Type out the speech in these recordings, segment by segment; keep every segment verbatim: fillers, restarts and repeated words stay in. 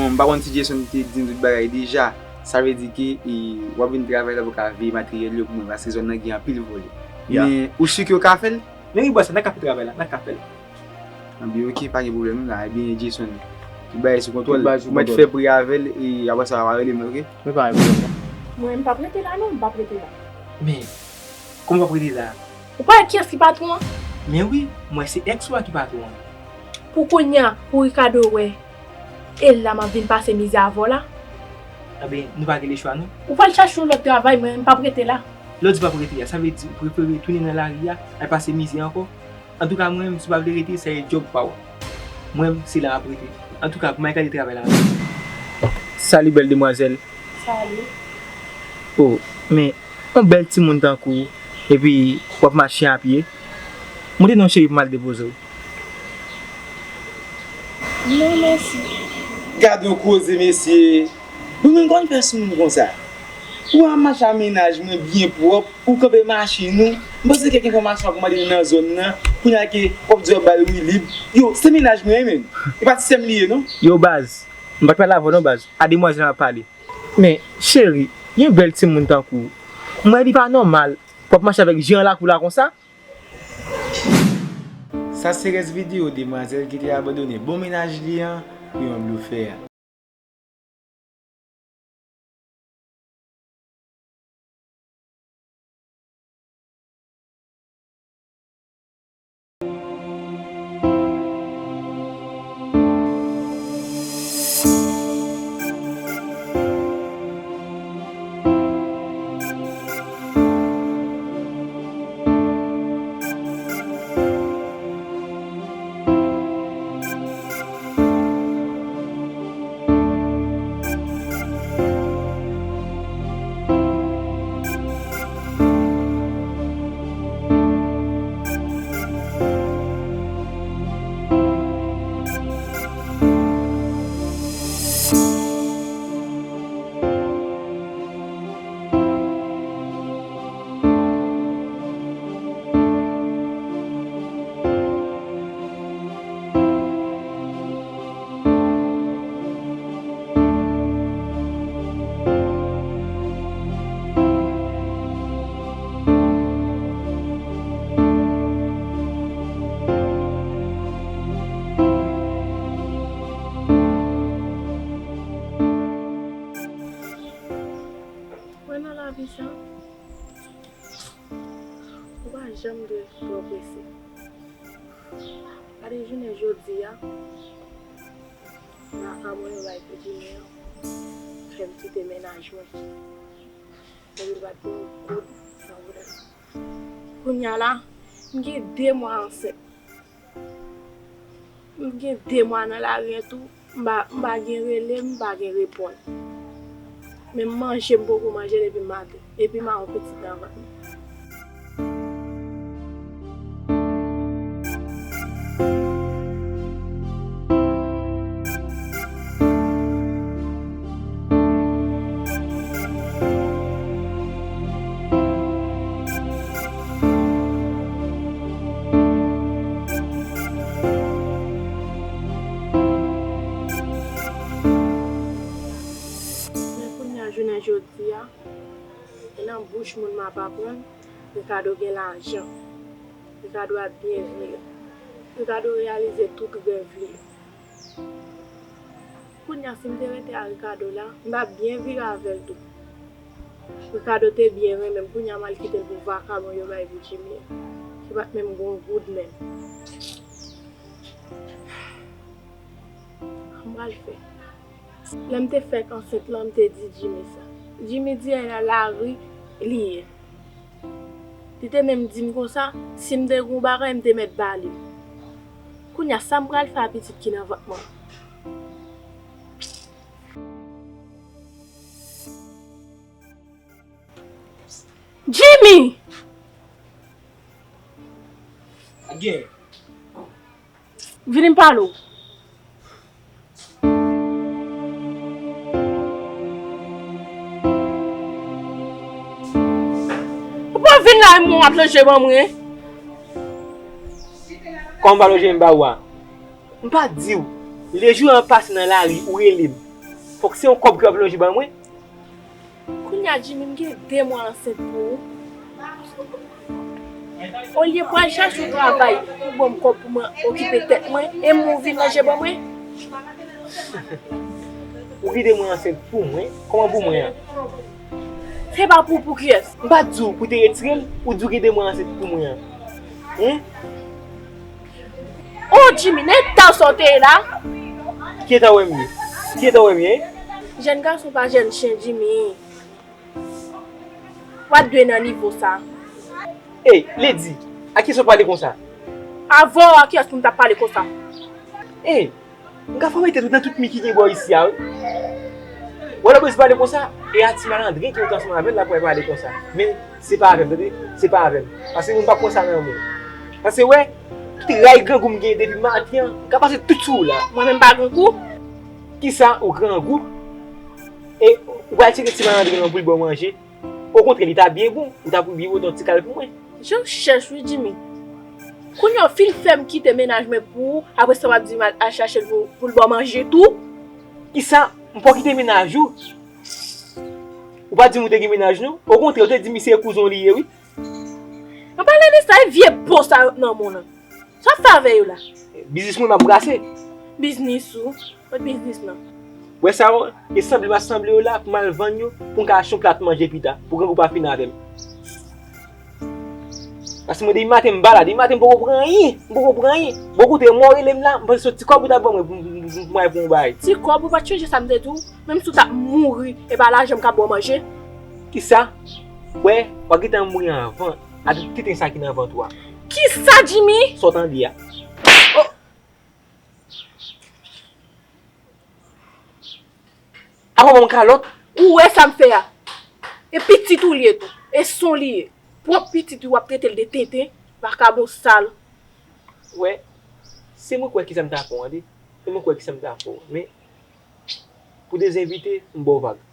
M pa konn si Jason te di n tout bagay deja. Sa vle di ke, e, w ap vin travay la pou ka veye materyèl yo pou mwen, paske zòn nan gen anpil vòlè. Ya. Men, ou si ke w ka fè l? Men wi, bòs, n a ka fè travay la, n a ka fè l. Anben, oke, pa gen pwoblèm la. Ebyen, Jason, tout bagay sou kontwòl. Tout bagay sou kontwòl. Ou mèt fè pri avè l, e apre sa, w a rele m, oke? Men pa gen pwoblèm, non. Mwen, m p ap rete la, non, m p ap rete la. Men, kòman w p ap rete la? Ou pa wè kiyès ki patwon an? Men wi, mwen se èks ou a ki patwon an. Pou kounye a, pou Ricardo wè, e la m ap vin pase mizè avè w la. Anben, nou pa gen lechwa, non. Ou pral chache yon lòt travay, mwen, m p ap rete la. Lè w di w p ap rete a, sa vle di ou prefere tounen nan lari a, al pase mizè ankò? Antouka, mwen menm, si w pa vle rete, se djòb pa w. Mwen menm, se la m ap rete. Antouka, pou m al gade travay la. Salut, belle demoiselle. Salut. Oh, men, yon bèl timoun tankou w, epi w ap mache a pye. Monte non, cheri, pou m al depoze w. Non, mèsi. Gade yon koze, mesye. Ou menm, kòman w fè sou moun konsa? Ou ap mache a mennaj mwen byen pwòp, ou kanpe machin ou. M panse kèk enfòmasyon ap mande nou nan zòn nan. Kounye a ke w ap di w ap ba l wi lib. Yo, se mennaj mwen, wi, menm. E pa ti sè m li ye, non. Yo, baz, m pa t pale avè w, non, baz. A demwazèl m ap pale. Men, cheri, yon bèl timoun tankou w, m wè li pa nòmal pou w ap mache avèk jan lakou la konsa. Sa se rès videyo demwazèl ki te abandone bon mennaj li an pou yon blofè. Mwen nan lavi sa, ou pa janm dwe twò prese. Gade jounen jodi a, vakabon yo bay pou Jimmy an fè m kite mennaj mwen. Epi l pa t gen yon goud nan vre. Kounye a la, m gen de mwa ansent. M gen de mwa nan lari an tou, m pa, m pa gen rele, m pa gen reponn. Men m manje, m poko manje depi maten. Epi m a yon pitit nan vant mwen. Men kounye a, jounen jodi a, e nan bouch moun m ap aprann, Ricardo gen lajan. Ricardo ap byen viv. Ricardo reyalize tout rèv li yo. Kounye a, si m te rete a Ricardo la, m t ap byen vire avè l tou. Ricardo te byen renmen m, kounye a m al kite l pou vakabon yo bay pou Jimmy an, ki pa t menm gon goud menm. Sa m pral fè? Lè m te fèk ansent lan, m te di Jimmy sa. Jimmy di nan lari li ye. Li te menm di m konsa, si m te gen yon bagay, m te mèt ba li. Kounye a, sa m pral fè a pitit ki nan vant mwen? Jimmy! Gen. Vini m pale w. Ou pa vin la, mwen w ap lonje ban mwen. Kòman m pa lonje m ba ou a? M pa t di w, lejou an pase nan lari, ou rele m. Fòk se yon kòb ke w ap lonje ban mwen. Kounye a, Jimmy, m gen de mwa ansent pou ou. Olye pou al chache yon travay pou ban m kòb pou mwen okipe tèt mwen, e m ou vin manje ban mwen. Ou gen de mwa ansent pou mwen? Kòman pou mwen an? Se pa pou, pou kiyès? M pa t di w pou te retire l, ou di w gen de mwa ansent pou mwen an. Hen? Oh, Jimmy, nan eta sa w te ye la? Ki eta w wè m ye? Ki eta w wè m ye? Jèn gason pa jèn chen, Jimmy. W ap dwe nan nivo sa. Ey, Lady, a kiyès w ap pale konsa? Avè w, a kiyès pou m t ap pale konsa? Ey, m ka fòme tèt ou nan tout mi ki gen bò isi a, wi. Wè lè w bezwen pale konsa, e a ti malandren ke w te ansanm avè l la pou w pale konsa. Men, se pa avè m, tande? Se pa avè m. Paske moun pa konsa nan men. Paske, wè, tout ray grangou m gen depi maten an, m ka pase tout sou ou la. Mwen menm pa grangou? Kisa ou grangou? E ou pral tire ti malandren an pou l ba w manje? Okontrè, li ta byen bon, ou ta pou byen pote yon ti kal pou mwen. Jan w chèch wi, Jimmy. Kounye a w fin fè m kite mennaj mwen pou ou, apre sa w ap di m al, al chache l pou, pou l ba w manje tou. Kisa? M pa w kite mennaj ou? Ou pa di m ou te gen mennaj non. Okontrè, ou te di m se kouzen w li ye wi. An palan de sa, e vye po sa yo nan men w lan. Sa w ap fè avè yo la? Biznis mwen m ap brase. Biznis ou? Kot biznis lan? Wè sa yo, e sanble m ap sanble yo la pou m al vann yo, pou m ka achte yon plat manje pita, pou grangou pa fini avè m. Paske mwen depi maten m pa la, depi maten m poko pran anyen, m poko pran anyen. Bon, koute, mwen w rele m la, m panse se yon ti kòb ou t ap ban mwen pou m, pou m, pou m al pran yon bagay. Ti kòb, ou pa t chonje sa m te di w? Menm si w t ap mouri, e pa lajan m ka ba w manje. Kisa? Wè, w ap gentan mouri anvan. Ak tout tenten sa ki nan vant ou a. Kisa, Jimmy? Sa w tande a. Oh! Apa w ban m kalòt? Ou wè sa m fè a? E pitit ou li ye tou. E son li ye. Pwòp pitit ou w ap trete l de tenten, vakabon sal. Wè, se mwen k wè kisa m ta fè w, tande. Se mwen k wè kisa m ta fè w. Men, pou dezenvite, m ba w vag.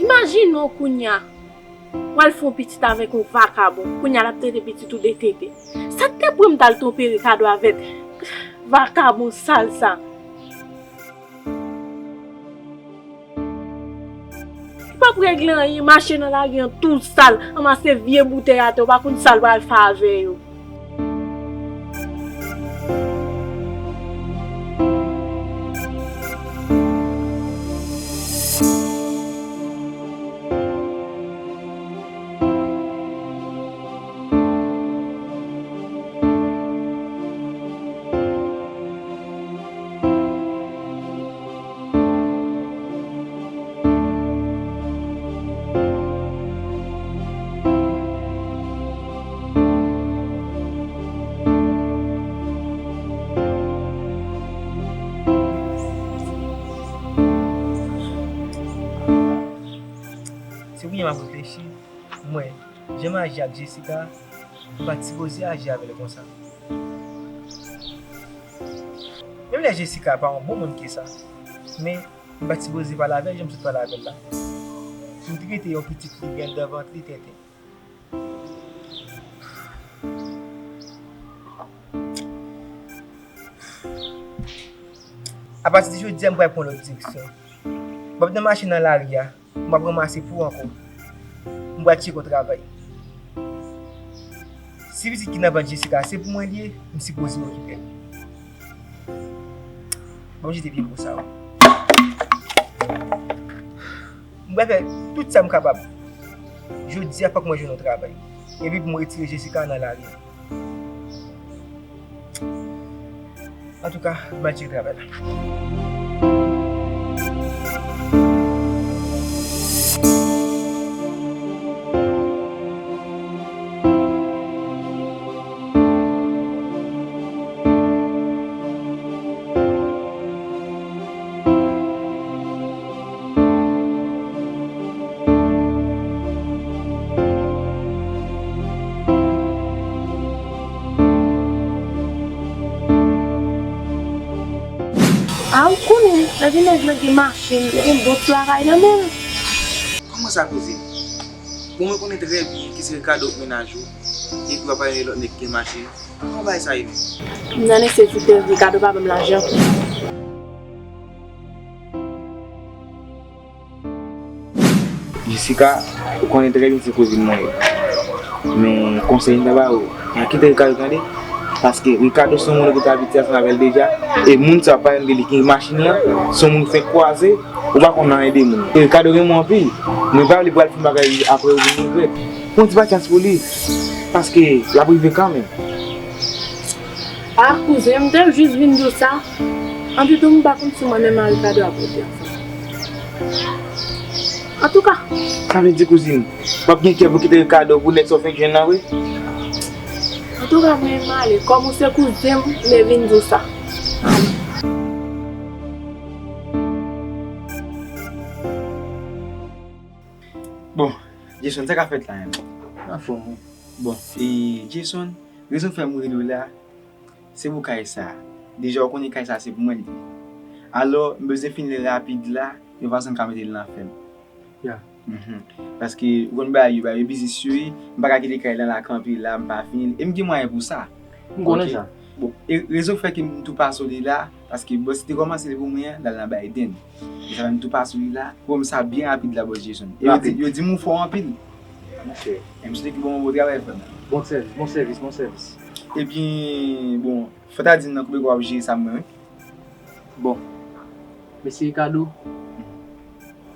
Imajine w kounye a, w al fè yon pitit avèk yon vakabon, kounye a l ap trete pitit ou de tenten. Sa k te pran m t al twonpe kado avèk vakabon sal sa? Ou p ap regle anyen, mache nan lari an tou sal, ranmase vye boutèy atè, ou pa konn sa l pral fè avè yo. Se kounye a m ap reflechi, m wè jan m aji ak Jessica, m pa t sipoze aji avè l konsa. Menm lè Jessica pa yon bon moun ke sa, men m pa t sipoze pale avè l jan m sot pale avè l la. M te rete yon pitit li gen anndan vant li tenten. Apati de jodi a, m pral pran lòt direksyon. M p ap nan mache nan lari a, m p ap ranmase pou ankò. M pral tcheke yon travay. Si pitit ki nan vant Jessica se pou mwen li ye, m sipoze okipe l. Ban m jete pye pou sa yo. M pral fè tout sa m kapab. Jodi a, fòk mwen jwenn yon travay. Epi pou m retire Jessica nan lari a. Antouka, m al tcheke travay la. A, ou konnen, depi nèg lan gen machin, li gen bon ti bagay nan men l. Kòman sa, kouzin? Bon, mwen konnen trè byen ki se Ricardo k mennaj ou, epi w ap pale lòt nèg ki gen machin. Kòman bagay sa ye menm? M nan nesesite, Ricardo pa ban m lajan. Jessica, ou konnen trè byen se kouzin mwen ye. Men konsèy m ta ba ou, pa kite Ricardo tande. Paske Ricardo se yon moun ou te abitye ansanm avè l deja. E moun sa w ap pale de li ki gen machin lan, se yon moun ou fenk kwaze, ou pa konn anyen de moun. E Ricardo renmen w anpil. Mwen pa vle pou al fè yon bagay apre ou vin regrèt. Pran ti pasyans pou li. Paske l ap rive kanmenm. Ah, kouzen, m te jis vin di w sa. Anpi tou, m pa konn si mwen menm ak Ricardo ap rete ansanm. Antouka. Sa vle di, kouzin, w ap gen kè pou kite Ricardo pou nèg sa w fenk jwenn nan vre? Antouka, mwen, m ale. Kòm ou se kouzen m, m te vin di w sa. Bon, Jason, sa k ap fèt la menm? Anfòm, wi. Bon, e Jason, rezon k fè m rele w la, se pou kay sa. Deja, ou konnen kay sa se pou mwen li ye. Alò, m bezwen fini l rapid la, yon fason m ka mete l nan fen m. Ya. Mhm. Paske, ou konn bagay yo, bagay yo biznis yo ye, m pa ka kite kay lan la kanpe la, m pa fini l. E m gen mwayen pou sa. M konnen sa. Bon, e rezon k fè ke m tou pase w li la, paske bòs li te kòmanse li pou mwen an, l al nan Biden. E sa fè m tou pase w li la. Bon, m sa byen rapid la, bòs Jason. E yo di, yo di m ou fò anpil. Ok. E m swete ke w ban m bon travay, frè m. Bon sèvis, bon sèvis, bon sèvis. Ebyen, bon, fò w ta di m nan konbyen w ap jere sa mwen, wi. Bon, mesye Ricardo,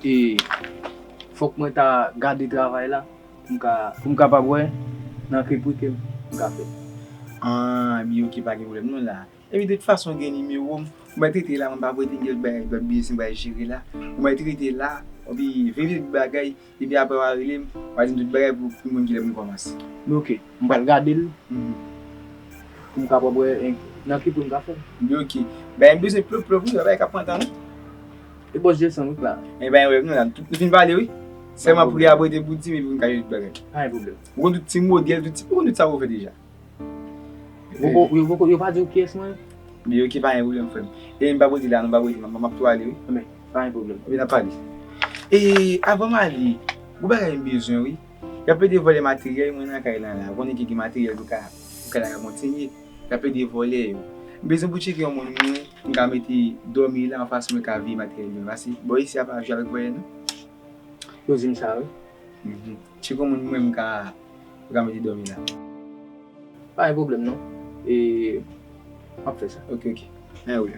e fòk mwen ta gade travay la. Pou m ka, pou m kapab wè nan ki pri ke m ka fè. Ah, ebyen, ok, pa gen pwoblèm non la. Epi, de tout fason, gen nimewo m. Ou mèt rete la, mwen pa prete gen lòt bagay, lòt biznis mwen pral jere la. Ou mèt rete la, epi verifye tout bagay, epi apre w a rele m, w a di m tout bagay pou, pou mwen kilè pou m kòmanse. Men ok, m pral gade l. Mhm. Pou m kapab wè, en, nan ki pri m ka fè. Ebyen, ok. Bagay m bezwen plop, plop, wi, bagay k ap pran tan, wi. E bòs Jason, wi, la. E bagay wè, nou la, nou fin pale, wi. Sèlman pou li ap rete pou di m, epi pou m ka jere tout bagay. Pa gen pwoblèm. Ou konn tout ti modèl, tout ti, ou konn tout sa pou fè deja. Yo poko, yo poko, yo pa di w kiyès mwen? Men ok, pa gen pwoblèm, frè m. E m pa prete la, non, m pa prete, m, m ap tou ale, wi. Men, pa gen pwoblèm. Epi n ap pale. E, avan m ale, gon bagay m bezwen, wi. Y ap plede vòlè materyèl mwen nan kay lan la. Ou konnen ki gen materyèl pou ka, pou kay la ka kontinye. Y ap plede vòlè yo. M bezwen pou tcheke yon moun mwen, m ka mete dòmi la, anfas mwen ka veye materyèl mwen. Paske bò isi a pa jwe avèk vòlè, non. Yo di m sa, wi. Mhm. Tcheke yon moun mwen, m ka, m ka mete dòmi la. Pa gen pwoblèm, non. E, m ap fè sa. Ok, ok. Anyen, wi.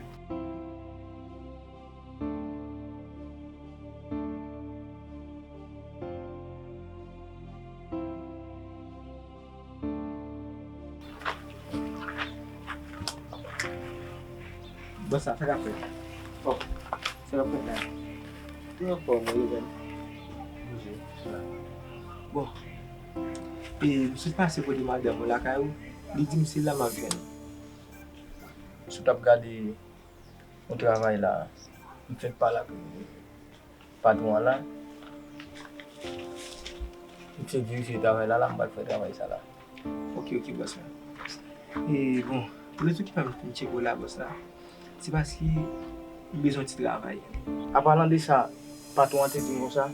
Bòs la, sa k ap fèt? Oh, sa k ap fèt la? Tout anfòm, wi, men. Bonjou. Bon. E, m sot pase kote madanm ou lakay ou, li di m se la m ap jwenn ou. Si w t ap gade yon travay la, m fenk pale ak patwon an la. M fenk verifye travay la la, m pral fè travay sa la. Ok, ok, bòs la. E bon, rezon ki fè m vin tcheke w la, bòs la, se paske m bezwen yon ti travay. An palan de sa, patwon an te di m konsa,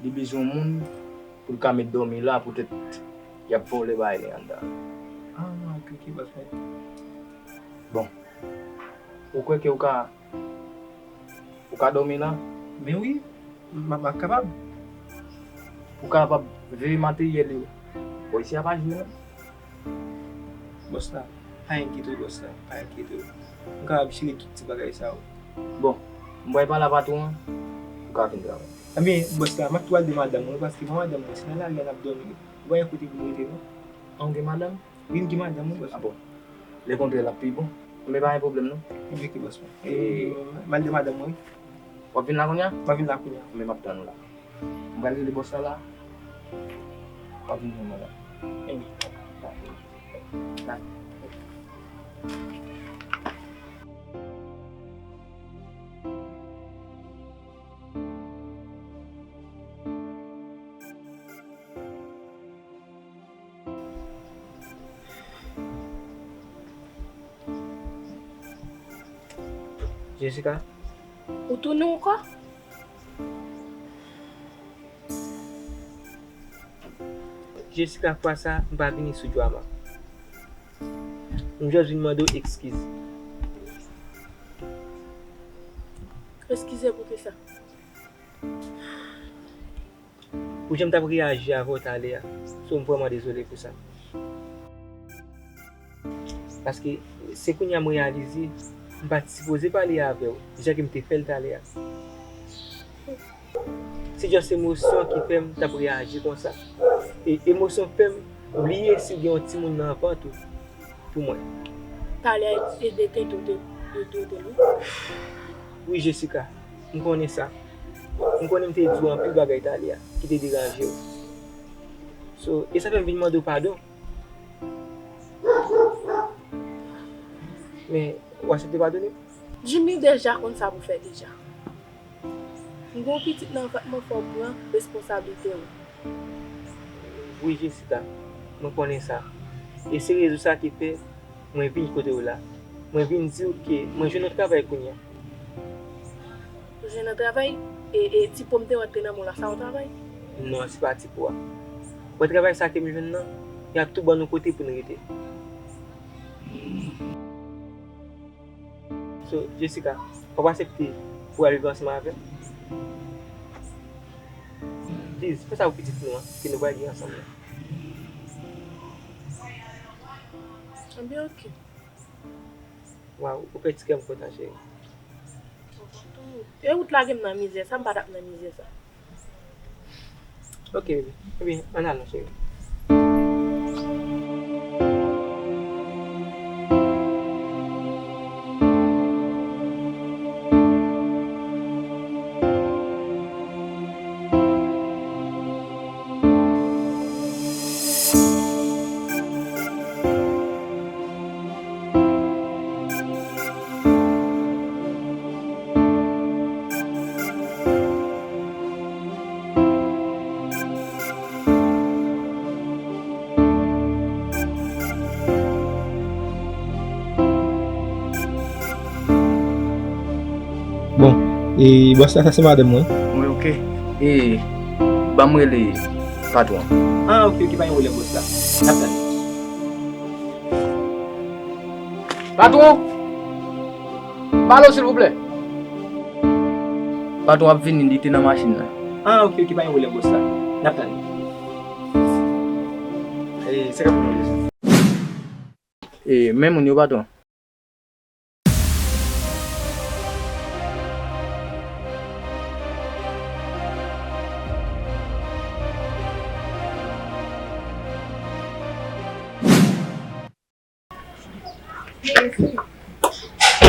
li bezwen yon moun pou l ka met dòmi la, poutèt y ap vòlè bagay li anndan. Ah, ok, ok, bòs mwen. Bon, ou kwè ke ou ka Ou ka dòmi la? Men wi, m ap, m ap kapab. Ou kapab veye materyèl yo. Bò isi a pa jwe non. Bòs la, pa enkyete w, bòs la, pa enkyete w. M kapab jere tout ti bagay sa yo. Bon, m pral pale a patwon an, ou ka vin travay. Ebyen, bòs la, m ap tou al di madanm mwen, paske mwen madanm mwen, se nan lari a n ap dòmi. Ou pa gen kote pou nou rete non. An, ou gen madanm? Wi, m gen madanm mwen, bòs. Ah bon. Lekontrè l ap pi bon. Men pa gen pwoblèm non. Ok, bòs mwen. E, m al di madanm mwen, wi. W ap vin la kounye a? M ap vin la kounye a. Men m ap tann ou la. M pral rele bòs la la. W ap vin jwenn mwen la. Enben. Jessica. Ou tounen ankò? Jessica, fwa sa, m pa vini sou Joama. M jis vin mande w eskiz. Eskize pou kisa? Pou jan m t ap reyaji avè w talè a. So, m vrèman dezole pou sa. Paske se kounye a m reyalize m pa t sipoze pale avè w jan ke m te fè l talè a. Se just emosyon ki fè m t ap reyaji konsa. E emosyon fè m bliye si gen yon timoun nan vant ou pou mwen. Talè a e de tenten ou te, ou te, ou te li? Wi, Jessica, m konnen sa. M konnen m te di w anpil bagay talè a ki te deranje w. So, e sa fè m vin mande w padon. Men, w aksepte padone m? Jimmy deja konn sa pou fè deja. M gen yon pitit nan vant mwen, fò w pran responsablite w. Wi, Jessica, mwen konnen sa. E se rezon sa ki fè mwen vin kote w la. Mwen vin di w ke mwen jwenn yon travay kounye a. Ou jwenn yon travay? E, e ti po m te wè te nan men w la, sa yon travay? Non, se pa ti po a. Wè travay sa ke m jwenn nan, y ap tou ban nou kote pou n rete. So, Jessica, w ap aksepte pou w al viv ansanm avè m? Please, fè sa pou pitit nou an, ke nou pral gen ansanm nan. Ebyen, oke. Waw, ou fè ti kè m kontan, cheri. E ou t lage m nan mizè sa, m pa t ap nan mizè sa. Ok, baby. Ebyen, ann al non, cheri. Bon, e bòs la, sa se madanm mwen. Wi, ok. E, ban m rele patwon an. Ah, ok, ok, pa gen pwoblèm, bòs la. N ap tann. Patwon! Pale w, silvouplè. Patwon ap vini, li te nan machin nan. Ah, ok, ok, pa gen pwoblèm, bòs la. N ap tann. E, sa k ap fèt, bòs la? E, men moun yo, patwon.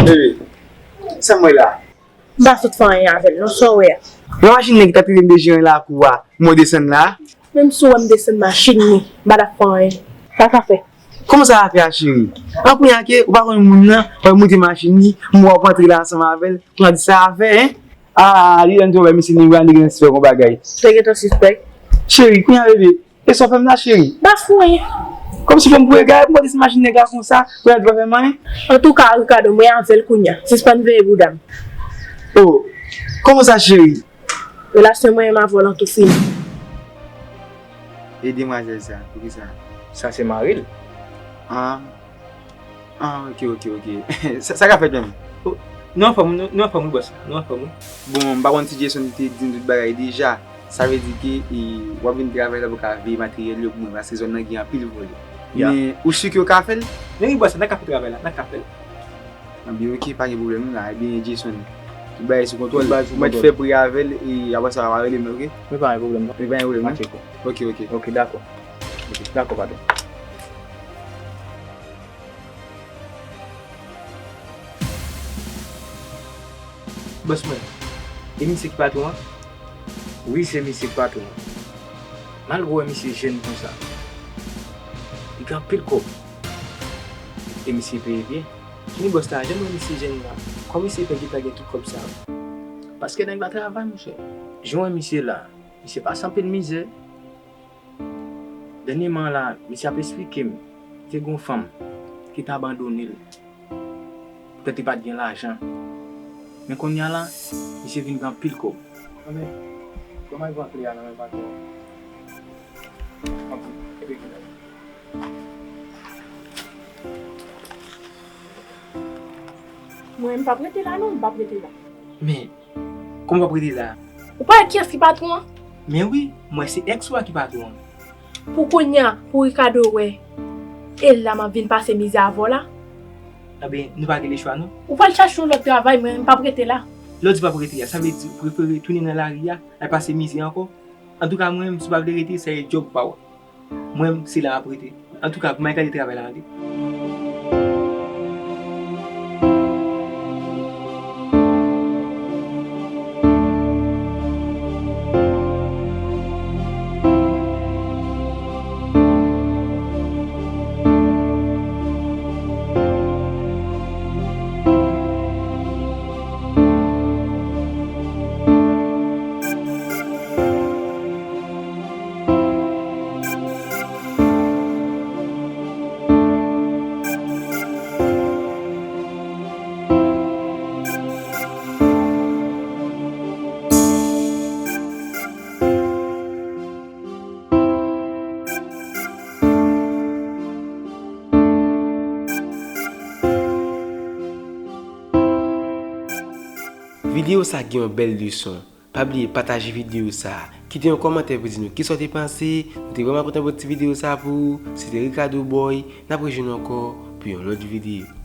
Bebe, sa m wè la? M pa sot fè anyen avè l, non, sa w wè a? Yon machin nèg ki t ap rive m deje nan lakou a, mwen desann la. Menm si w wè m desann machin li, m pa t ap fè anyen. Sa sa fè? Kòman sa va fè a, cheri? An kounye a ke ou pa konn moun nan, w ap monte machin li, m wè w ap antre la ansanm avè l, kounye a di sa a fè, en? Ah, li lè m te wè misye, li wè nèg nan sispèk yon bagay. Te gentan sispèk. Cheri, kounye a, bebe, e sa w fè m la, cheri? M pa fè w anyen. Kòmsi fè m pou egare, pou monte sou machin nèg la konsa, kounye a di w pa fè m anyen? Antouka, Ricardo, mwen avè l kounye a. Sispann veye bouda m. Oh, kòman sa, cheri? Relasyon mwen menm avè w lan tou fini. E demwazèl sa, poukisa? Sa se mari l. Ah. Ah, ok, ok, ok. Sa, sa ka fèt menm. Oh, nou anfòm, nou, nou anfòm, wi, bòs. Nou anfòm, wi. Bon, m pa konn si Jason te di n tout bagay deja. Sa vle di ke, e, w ap vin travay la pou ka veye materyèl yo pou mwen, paske zòn nan gen anpil vòlè. Ya. Men, ou si ke w ka fè l? Men wi, bòs, n a ka fè travay la, n a ka fè l. Anben, ok, pa gen pwoblèm, non, la. Ebyen, Jason, tout bagay sou kontwòl. Tout bagay sou kontwòl. Mwen fè pri avè l, e apre sa, w a rele m, ok? Men pa gen pwoblèm, non. Men pa gen pwoblèm, non. Ok, ok. Ok, dakò. Ok, dakò, patwon. Bòs mwen, e misye ki patwon an? Wi, se misye ki patwon an. Malgre w wè misye jèn konsa, li gen anpil kòb. E misye peye byen. Kini bòs la, jan m wè misye jèn la, kòman misye fè gentan gen tout kòb sa yo? Paske nèg la travay, monchè. Jan w wè misye la, misye pase anpil mizè. Dènyèman la, misye ap esplike m, te gen yon fanm ki te abandone l. Poutèt li pa t gen lajan. Men kounye a la, misye vin gen anpil kòb. Anben, kòman l pran kle a nan men patwon an? Mwen, m p ap rete la non, m p ap rete la. Men, kòman w p ap rete la? Ou pa wè kiyès ki patwon an? Men wi, mwen se ex ou a ki patwon an. Pou kounye a, pou Ricardo wè, e la m ap vin pase mizè avè w la. Anben, nou pa gen lechwa non. Ou pral chache yon lòt travay, mwen, m p ap rete la. Lè w di w p ap rete a, sa vle di ou prefere tounen nan lari a, al pase mizè ankò? Antouka, mwen menm, si w pa vle rete, sa e djòb pa w. Mwen menm, se la m ap rete. Antouka, pou m al gade travay la, tande. Videyo sa gen yon bèl leson. Pa bliye pataje videyo sa. Kite yon kòmantè pou di nou kisa w te panse. Nou te vrèman kontan pou ti videyo sa pou ou. Se te Ricardo Boy. N ap rejwenn ankò pou yon lòt videyo.